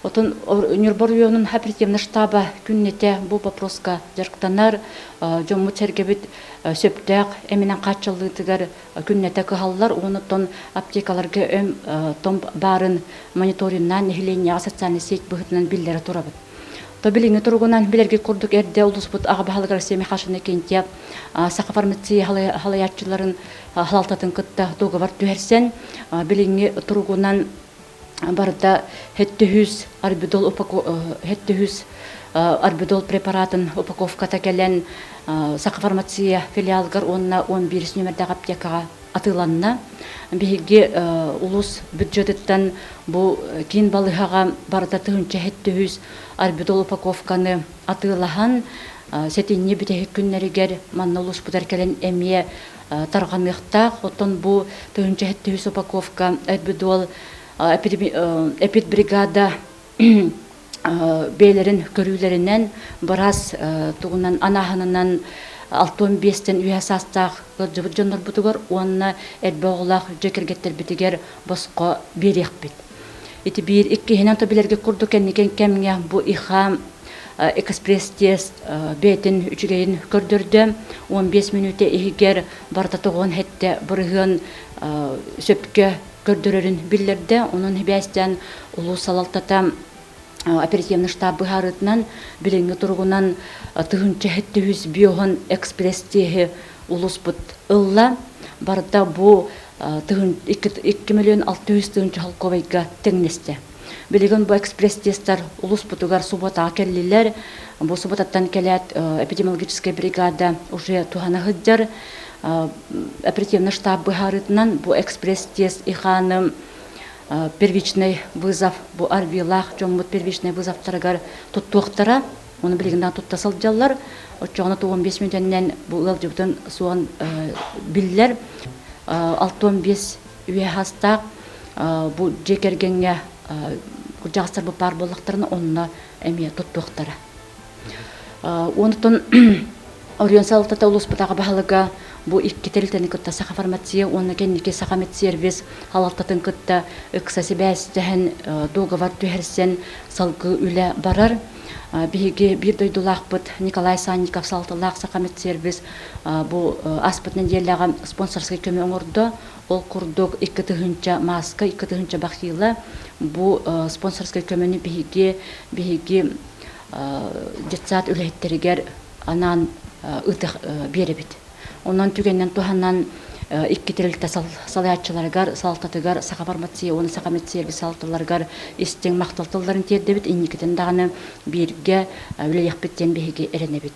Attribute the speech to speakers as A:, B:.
A: Отон Ньурба оройуонун оперативнай штаба күннэтэ бу вопроска дьарыктанар, дьоммут-сэргэбит сөптөөх эминэн хааччыллыытыгар күннэтэ кыһаллар уонна оттон аптекаларга өм том баарын мониториннаан нэһилиэнньэҕэ социальнай сеть быһыытынан биллэрэ турабыт. То билиҥҥи туругунан билэргит курдук эрдэ улууспут аҕа баһылыга Россия Михайловна Кентьев Саха фармация халайааччыларын халалтатын кытта дуогабар түһэрсэн билиҥҥи туругунан барыта 700 арбидол 700 арбидол препаратын упаковката кэлэн Саха фармация филиалыгар уонна 11 нүөмэрдээх аптекаҕа атыыланна. Биһиги улуус бюджетыттан бу киин балыыһаҕа барыта 1700 арбидол упаковканы атыылаһан сэтинньи бүтэһик күннэригэр манна улууспутугар кэлэн эмиэ тарҕаныахтаах. Оттон бу 1700 упаковка арбидол эпидбригада бэйэлэрин көрүүлэринэн быраас тугунан анааһынынан 65-тэн үөһэ саастаах ыалдьыбыт дьоннорбутугар уонна элбэх оҕолоох дьиэ кэргэттэрбитигэр босхо биэриэхпит. Ити биир иккиһинэн то билэргэ курдук кэнники кэмҥэ бу ИХА экспресс-тест бэйэтин үчүгэйин көрдөрдө. 15 мүнүүтэ иһигэр барыта тоҕуон хэттэ бырыһыан сөпкө көрдөрөрүн биллэрдэ. Онон сибээстээн улуус салалтата оперативный штаб быһаарыытынан билиҥҥи туругунан 1700 биоһон экспресс-тиэһи улууспут ылла. Барыта бу 2 миллион 600 тыһыынча холкуобайга тэҥнэстэ. Билигин бу экспресс-тестар улууспутугар субуотаҕа кэллилэр. Бу субуотаттан кэлээт эпидемиологическай бригада уже туһана сылдьар. Оперативный штаб быһаарыытынан бу экспресс-тест ИХА-ны первичный вызов бу РВ-лаах дьоммут первичный вызовтарыгар туттуохтара. Ону билигин тутта сылдьаллар. Оччоҕуна 15 мүнүүтэннэн бу ыалдьыбытын суон биллэр. 65 үйэ саастаах бу дьиэ кэргэҥҥэ кырдьаҕастар баар буоллахтарына онно эмиэ туттуохтара. Онтон Оройуон салалтата улууспутааҕы баһылыга бу икки тэрилтэни кытта Саха фармация уонна кэнники Саха медсервис салалтатын кытта ыкса сибээстэһэн дуогабар түһэрсэн салгыы үлэ барар. Биһиги биир дойдулаахпыт Николай Санников салалталаах Саха медсервис бу ааспыт нэдиэлэҕэ спонсорскай көмө оҥордо. Ол курдук 2000 мааска, 2000 бахила бу спонсорскай көмөнү биһиги биһиги детсад үлэһиттэригэр анаан ыытых биэрэбит. Онон түгэнинэн туһанан икки тэрилтэ салайааччыларыгар, салалтатыгар, Саха фармация уонна Саха медсервис салалталарыгар истиҥ махтал тылларын тиэрдэбит. Инникитин даҕаны бииргэ үлэлиэхпит диэн биһиги эрэнэбит.